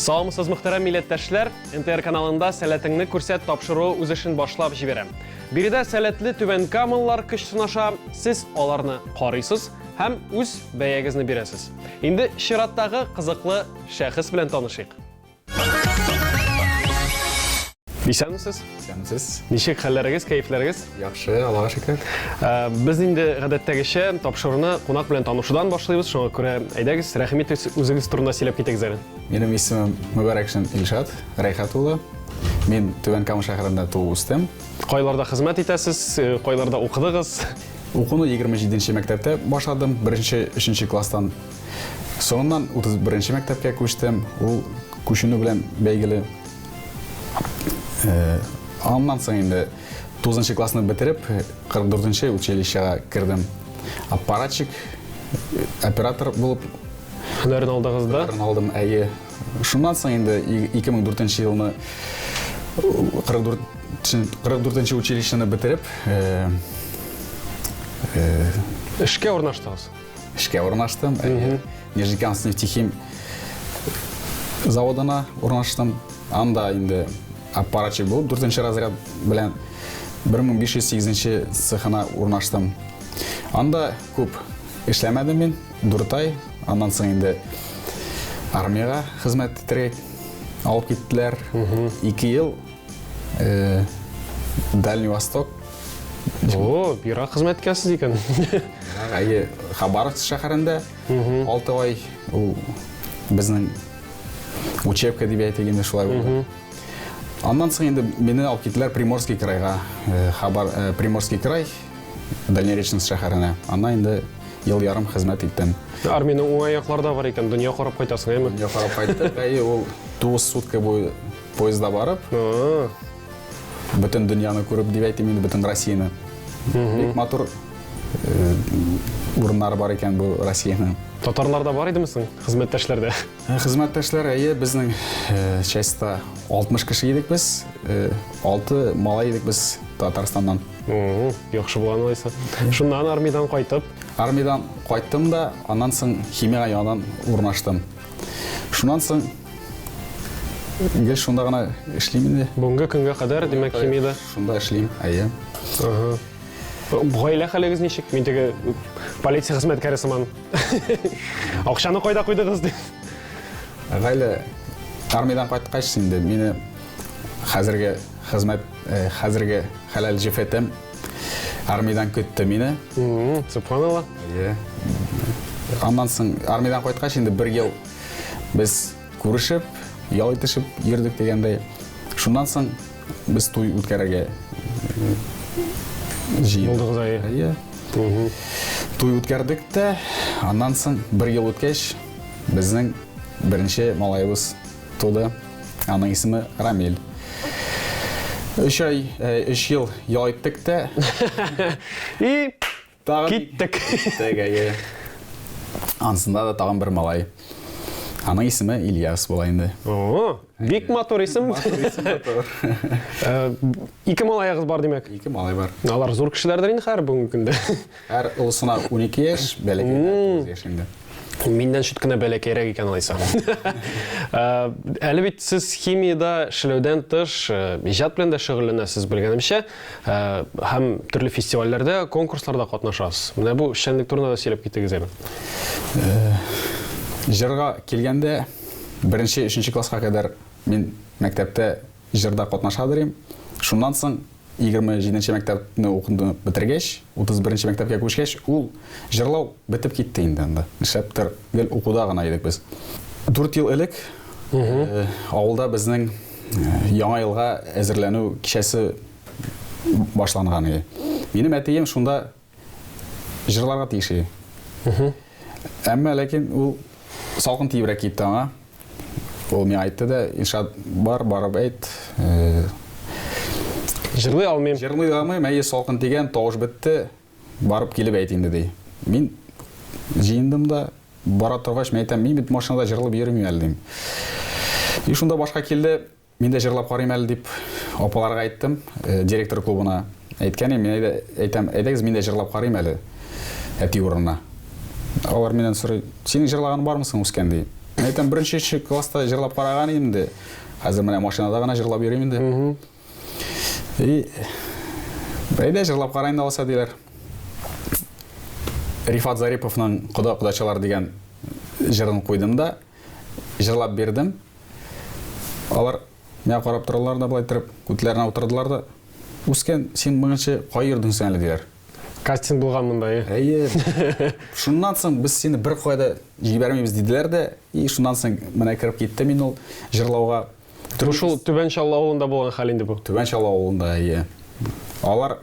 Саумысыз, мөхтәрәм милләттәшләр! НТР каналында Сәләтеңне күрсәт тапшыруы үз эшен башлап җибәрә. Биредә сәләтле түбәнкамалылар көч сынаша, сез аларны карыйсыз һәм үз бәягезне бирәсез. Инде чираттагы кызыклы шәхес белән танышыйк. Исәнмесез? Исәнмесез. Ничек хәлләрегез, кәефләрегез? Яхшы, Аллага шөкер. Э, без инде гадәттәгечә тапшыруны кунак белән танышудан башлыйбыз, шуңа күрә әйдәгез, рәхим итегез, үзегез турында сөйләп китегез әле. Минем исемем Мөбарәкшин Илшат Рәйхат улы. Мин Түбән Кама шәһәрендә туып үстем. Кайларда хезмәт итәсез, э, кайларда укыдыгыз? Укуны 27 мәктәптә башладым, беренче, өченче класстан. Соңыннан 31 мәктәпкә күчтем. Ул күченү белән бәйгеле. Э, аннан соң инде 9 классны бетереп, 44 училищега кердем. Аппаратчик, оператор булып һөнәрен алдыгыз да? Һөнәрен алдым, әйе. Шуннан соң инде 2004 елны 44 44 училищены бетереп, э, э, эшкә урнаштыгыз. Эшкә урнаштым. Әйе. Нижнекамск нефтехим заводына урнаштым. Анда инде аппаратчик булып, 4 разряд белән 1508 цехына урнаштым. Анда күп эшләмәдем мин, 4 ай. Аннан соң инде армиягә хезмәт итәргә алып киттеләр. 2 ел э, Дальний Восток. О, ерак хезмәт иткәнсез икән. Әйе, Хабаровск шәһәрендә 6 ай ул безнең учебка дип әйтик инде шулай булды. Аннан соң инде мине алып киттеләр Приморский крайга. Э, Хабар э, Приморский край Дальнереченск шәһәренә. Анда инде ел ярым хезмәт иттем. Армиянең уңай яклары да бар икән, дөнья карап кайтасың, әйме? Дөнья карап кайттык. Әйе, ул 9 сутка буе поездда барып, бөтен дөньяны күреп дип әйтим инде, бөтен Россияне. Бик матур э, урыннары бар икән бу Россиянең. Татарлар да бар идеме соң хезмәттәшләрдә? Э, хезмәттәшләр, әйе, безнең э, частьта 60 кеше идек без, 6 малай идек без Татарстаннан. Яхшы булган алайса. Шуннан армиядән кайтып? Армиядән кайттым да, аннан соң химиягә яңадан урнаштым. Шуннан соң гел шунда гына эшлим инде. Бүгенге көнгә кадәр, димәк, химиядә? Шунда эшлим, әйе. Ага. Гаилә хәлегез ничек? Мин теге полиция хезмәткәре сыман. Акчаны кайда куйдыгыз дип. Гаилә армиядән кайткач инде мине хәзерге хезмәт, э, хәзерге хәләл җефетем армиядән көтте мине. Субханалла. Әйе. Аннан соң армиядән кайткач инде бер ел без күрешеп, ял итешеп йөрдек дигәндәй. Шуннан соң без туй үткәрергә җыендык. Булдыгыз, әйе. Әйе. Туй үткәрдек тә, аннан соң бер ел үткәч, безнең беренче малаебыз туды. Аның исеме Рамиль. Өч ай, э, өч ел ял иттек тә. И Тагын киттек. Киттек, әйе. Ансында да тагын бер малай. Аның исеме Ильяс була инде. О, бик матур исем. Матур исем, матур. Э, ике малаегыз бар, димәк. Ике малай бар. Алар зур кешеләрдер инде хәзер бүгенге көндә. Һәр олысына 12 яшь, бәләкәйгә 9 яшь инде. Миннән чүт кенә бәләкәйрәк икән алайса. Э, әле бит сез химиядә эшләүдән тыш, э, иҗат белән дә шөгыльләнәсез, белгәнемчә, э, һәм төрле фестивальләрдә, конкурсларда катнашасыз. Менә бу эшчәнлек турында да сөйләп китегез әле. Җырга килгәндә, беренче, өченче класска кадәр мин мәктәптә җырда катнаша дирим. Шуннан соң 27 нче мәктәпне укуны бетергәч, 31 нче мәктәпкә күчкәч, ул җырлау бетеп китте инде анда. Нишләптер, гел укуда гына идек без. Дүрт ел элек э, авылда безнең э, Яңа елга әзерләнү кичәсе башланган иде. Минем әтием шунда җырларга тиеш иде. Әмма ләкин ул салкын тиебрәк китте аңа. Ул миңа әйтте дә, Илшат, бар, барып әйт. Э, Җырлый алмыйм. Җырлый алмыйм, әйе, салкын тигән, тавыш бетте. Барып килеп әйт инде, ди. Мин җыендым да, бара торгач, мин әйтәм, мин бит машинада җырлап йөрмим әле, дим. И шунда башка килде. Мин дә җырлап карыйм әле дип апаларга әйттем, э, директор клубына әйткән идем, мин әйдә, әйтәм, әйдәгез мин дә җырлап карыйм әле әти урынына. Алар миннән сорый, синең җырлаганың бармы соң үскән ди. Мин әйтәм, беренче өченче класста җырлап караган идем инде. Хәзер менә машинада гына җырлап йөрим инде. И әйдә җырлап кара инде алса диләр. Рифат Зариповның Кода кодачалар дигән җырын куйдым да, җырлап бирдем. Алар миңа карап торалар да, болай торып, күтләренә утырдылар да, Үскән, син моңынчы кай йөрдең соң әле, диләр. Кастинг булган монда, е. Әйе. Шуннан соң без сине бер кая да җибәрмибез, диделәр дә, и шуннан соң менә кереп киттем мин ул җырлауга. Бу шул Түбән Чаллы авылында булган хәл инде бу. Түбән Чаллы авылында, әйе. Алар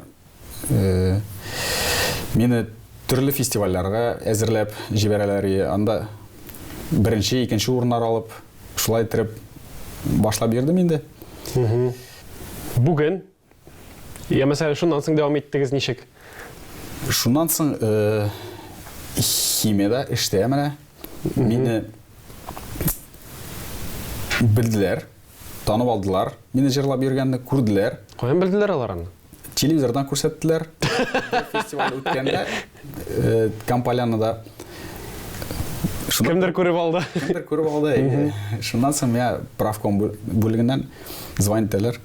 Мине төрле фестивальләргә әзерләп җибәрәләр, анда беренче, икенче урыннар алып, шулай иттереп башлап йөрдем инде. Бүген, я мәсәлән, шуннан соң дәвам иттегез ничек? Шуннан соң химиядә эштә менә мине белделәр. Танып алдылар, мине җырлап йөргәнне күрделәр. Каян белделәр алар аны? Телевизордан күрсәттеләр. Фестиваль үткәндә, э, Камполянада Кемдер күреп алды. Кемдер күреп алды. Шуннан соң миңа правком бүлегеннән звонить итәләр.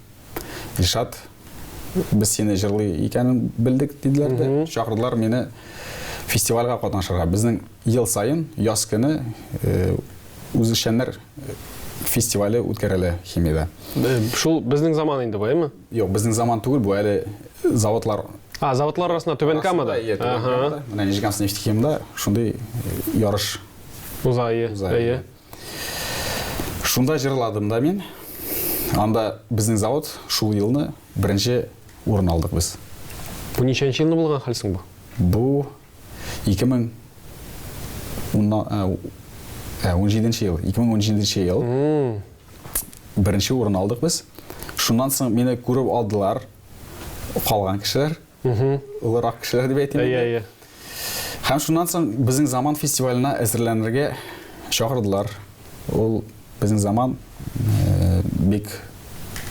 Илшат, без сине җырлый икәнен белдек, диделәр дә. Чакырдылар мине фестивальгә катнашырга. Безнең ел саен яз көне э, Үзешчәннәр фестивале үткәрелә химиядә. Шул безнең заман инде бу, әйме? Юк, безнең заман түгел, бу әле заводлар. А, заводлар арасында Түбән Камада? Иә, Түбән Камада. Менә Нижеганск нефтехимда шундый ярыш уза, әйе. Әйе. Шунда җырладым да мин. Анда безнең завод шул елны беренче урын алдык без. Бу ничәнче елны булган хәл соң бу? Бу 2017 ел, 2017 ел. Беренче урын алдык без. Шуннан соң мине күреп алдылар калган кешеләр. Олырак кешеләр дип әйтим. Әйе, әйе. Һәм шуннан соң безнең заман фестиваленә әзерләнергә чакырдылар. Ул безнең заман бик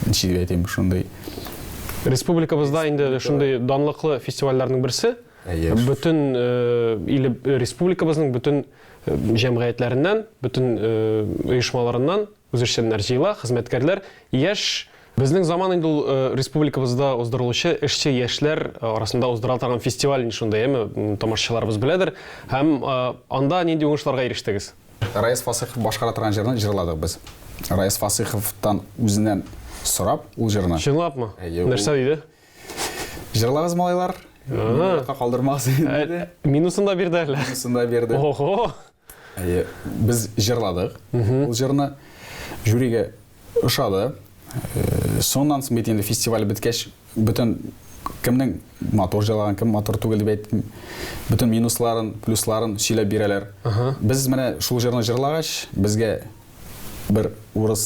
ничек дип әйтим, шундый Республикабызда инде шундый данлыклы фестивальләрнең берсе. Әйе. Бөтен иле республикабызның бөтен җәмгыятьләреннән, бөтен оешмаларыннан үзешчәннәр җыела, хезмәткәрләр, яшь Безнең заман инде ул республикабызда уздырылучы эшче яшьләр арасында уздырыла торган фестиваль инде шундый, әйеме, тамашачыларыбыз беләдер. Һәм анда нинди уңышларга ирештегез? Раяз Фасыйхов башкара торган җырны җырладык без. Раяз Фасыйховтан үзеннән сорап ул җырны. Чынлапмы? Әйе, ул. Нәрсә диде? Җырлагыз, малайлар. Мине оятка калдырмагыз диде. Минусын да бирде әллә? Минусын да бирде. Ого! Әйе, без җырладык ул җырны. Жюрига ошады. Соннан соң бит инде фестиваль беткәч, бөтен кемнең матур җырлаган, кем матур түгел дип әйттем. Бөтен минусларын, плюсларын сөйләп бирәләр. Без менә шул җырны җырлагач, безгә бер урыс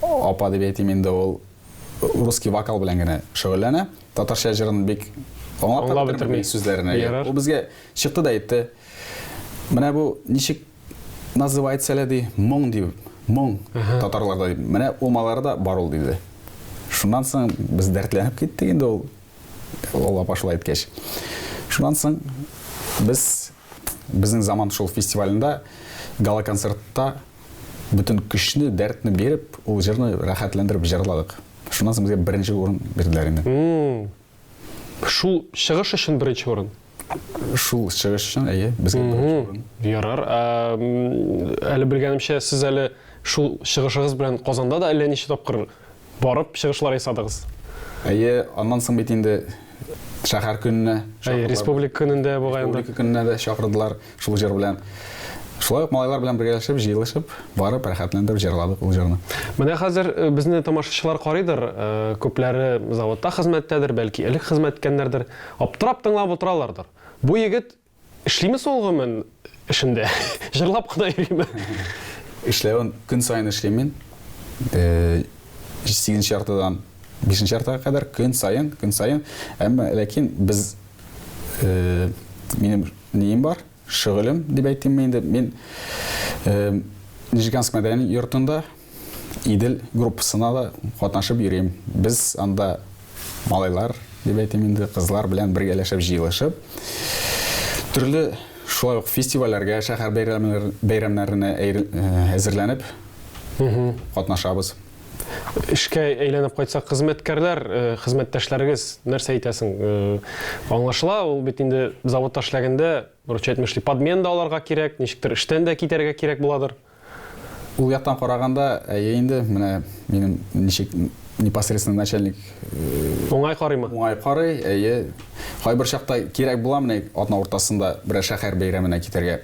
апа дип әйтим инде, ул русский вокал белән генә шөгыльләнә. Татарча җырын бик аңлап та бетерми сүзләрен. Ул безгә чыкты да әйтте. Менә бу ничек называется әле ди, моң ди, моң татарларда ди. Менә ул маларда бар ул диде. Шуннан соң без дәртләнеп киттек инде ул ул апа шулай әйткәч. Шуннан соң без безнең заман шул фестивалендә гала-концертта бөтен көчне, дәртне биреп, ул җырны рәхәтләндереп җырладык. Шуннан соң безгә беренче урын бирделәр инде. Шул чыгыш өчен беренче урын? Шул чыгыш өчен, әйе, безгә беренче урын. Ярар. Әле белгәнемчә, сез әле шул чыгышыгыз белән Казанда да әллә ничә тапкыр барып чыгышлар ясадыгыз. Әйе, аннан соң бит инде шәһәр көненә Әйе, республика көнендә бугай анда. Республика көненә дә чакырдылар шул җыр белән. Шулай ук малайлар белән бергәләшеп, җыелышып, барып, рәхәтләндереп җырладык ул җырны. Менә хәзер безне тамашачылар карыйдыр, күпләре заводта хезмәттәдер, бәлки элек хезмәт иткәннәрдер. Аптырап тыңлап утыралардыр. Бу егет Эшлиме соң ул гомумән эшендә? Җырлап кына йөриме? Эшләвен көн саен эшлим мин. Сигезенче яртыдан бишенче яртыга кадәр көн саен, көн саен. Әмма ләкин без минем нием бар, шөгылем дип әйтимме инде. Мин Нижеганск мәдәни йортында Идел группасына да катнашып йөрим. Без анда малайлар, дип әйтим инде, кызлар белән бергәләшеп җыелышып, төрле шулай ук фестивальләргә, шәһәр бәйрәмнәренә әзерләнеп катнашабыз. Эшкә әйләнеп кайтсак, хезмәткәрләр, хезмәттәшләрегез нәрсә әйтәсең? Аңлашыла, ул бит инде заводта эшләгәндә, русча әйтмешли, подмен да аларга кирәк, ничектер эштән дә китәргә кирәк буладыр. Ул яктан караганда, әйе инде, менә минем ничек непосредственно начальник уңай карыймы? Уңай карый, әйе. Кайбер чакта кирәк була менә атна уртасында берәр шәһәр бәйрәменә китәргә.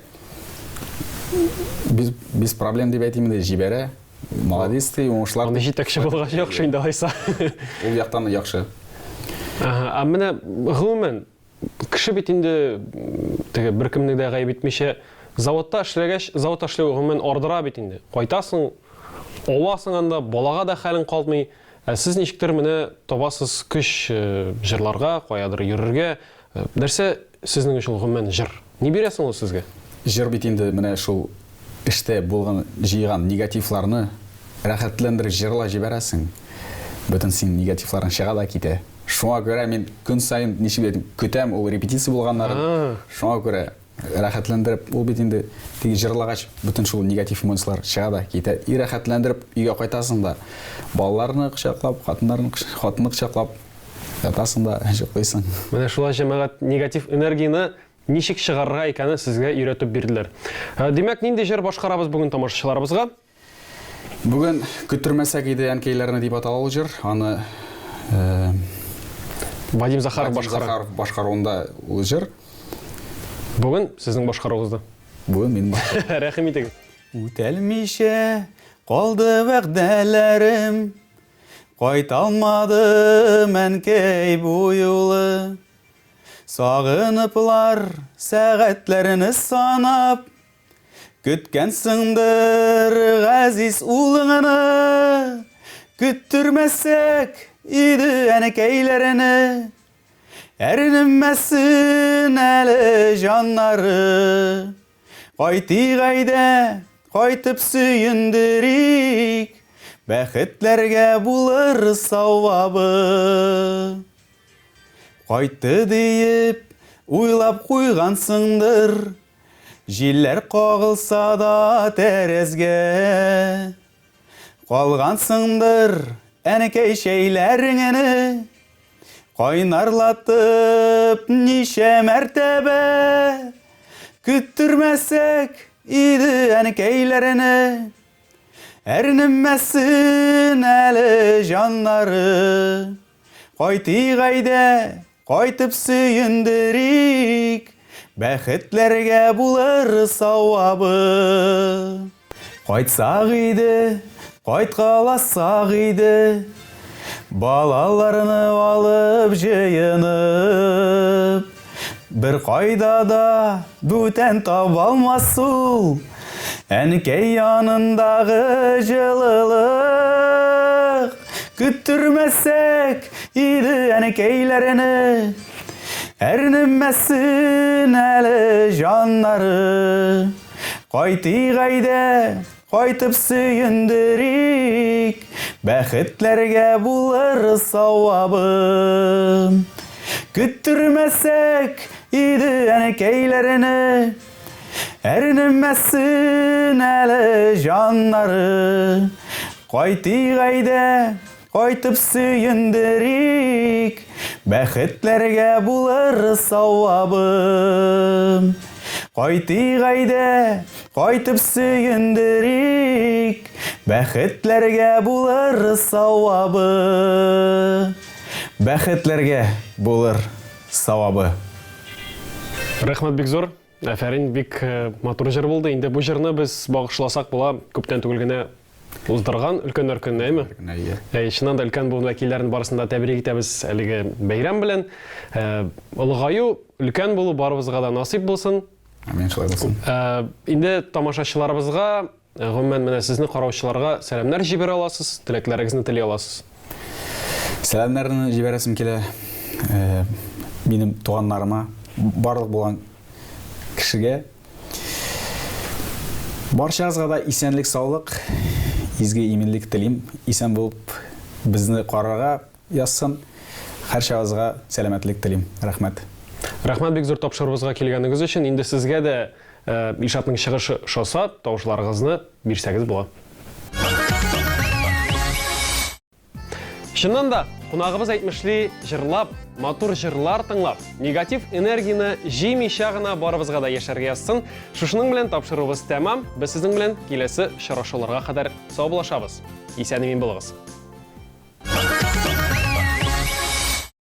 Без, без проблем дип әйтим инде, җибәрә. Молодец ты, уңышлар. Аны җитәкче булгач яхшы инде алайса. Ул яктан яхшы. Ага, ә менә гомумән кеше бит инде теге беркемне дә гаеп итмичә заводта эшләгәч, заводта эшләү гомумән ардыра бит инде. Кайтасың, авасың анда, балага да хәлең калмый. Ә сез ничектер менә табасыз көч э, җырларга, каядыр йөрергә. Э, нәрсә сезнең өчен гомумән җыр? Ни бирә соң ул сезгә? Җыр бит инде менә шул эштә булган, җыйган негативларны рәхәтләндереп җырлап җибәрәсең. Бөтен синең негативларың чыга да китә. Шуңа күрә мин көн саен, ничек әйтим, көтәм ул репетиция булганнарын. Шуңа күрә рәхәтләндереп, ул бит инде теге җырлагач, бөтен шул негатив эмоцияләр чыга да китә. И рәхәтләндереп өйгә кайтасың да, балаларны кочаклап, хатыннарны, хатынны кочаклап ятасың да йоклыйсың. Менә шулай, җәмәгать, негатив энергияне ничек чыгарырга икәнен сезгә өйрәтеп бирделәр. Димәк, нинди җыр башкарабыз бүген тамашачыларыбызга? Бүген Көттермәсәк иде әнкәйләрне дип атала ул җыр. Аны Вадим Захаров башкара. Вадим Захаров башкаруында ул җыр. Бүген сезнең башкаруыгызда. Бүген минем башкаруымда. Рәхим итегез. Үтәлмичә калды вәгъдәләрем, Кайталмадым, әнкәй, бу юлы. Сагыныплар сәгатьләрне санап, Көткәнсеңдер газиз улыңны, Көттермәсәк иде әнекәйләрне. Әрнемәсен әле җаннары. Кайтыйк әйдә, кайтып сөендерик, Бәхетләргә булыр савабы. Кайтты диеп, уйлап куйгансыңдыр, Җилләр кагылса да тәрәзгә. Калгансыңдыр, әнекәй, чәйләреңне Кайнарлатып ничә мәртәбә. Көттермәсәк иде әнекәйләрне, Әрнемәсен әле җаннары. Кайтыйк әйдә, кайтып сөендерик, Бәхетләргә булыр савабы. Кайтсак иде, кайткаласак иде, Балаларны алып җыенып. Бер кайда да бүтән табалмас ул Әнкәй янындагы җылылык. Көттермәсәк иде әнкәйләрне, Әрнемәсен әле җаннары. Кайтыйк әйдә, кайтып сөендерик, Бәхетләргә булыр савабы. Көттермәсәк иде әнкәйләрне, Әрнемәсен әле җаннары. Кайтыйк әйдә, кайтып сөендерик, Бәхетләргә булыр савабы. Кайтыйк әйдә, кайтып сөендерик, Бәхетләргә булыр савабы. Бәхетләргә булыр савабы. Рәхмәт бик зур. Әфәрин, бик э, матур җыр булды. Инде бу җырны без багышласак була, күптән түгел генә уздырган өлкәннәр көненә, әйме? Әйе. Әйе, чыннан да өлкән буын вәкилләрен барысын да тәбрик итәбез әлеге бәйрәм белән. Э, олыгаю, өлкән булу барыбызга да насыйп булсын. Амин, шулай булсын. Э, инде тамашачыларыбызга, э, гомумән менә сезне караучыларга сәламнәр җибәрә аласыз, теләкләрегезне тели аласыз. Сәламнәрне җибәрәсем килә. Э, минем туганнарыма, барлык булган кешегә. Барчагызга да исәнлек, саулык, изге иминлек телим. Исән булып безне карарга язсын. Һәрчагызга сәламәтлек телим. Рәхмәт. Рәхмәт бик зур тапшыруыбызга килгәнегез өчен. Инде сезгә дә Илшатның чыгышы ошаса, тавышларыгызны бирсәгез була. Чыннан да, кунагыбыз әйтмешли, җырлап, матур җырлар тыңлап, негатив энергияне җыймыйча гына барыбызга да яшәргә язсын. Шушының белән тапшыруыбыз тәмам. Без сезнең белән киләсе очрашуларга кадәр саубуллашабыз. Исән-имин булыгыз.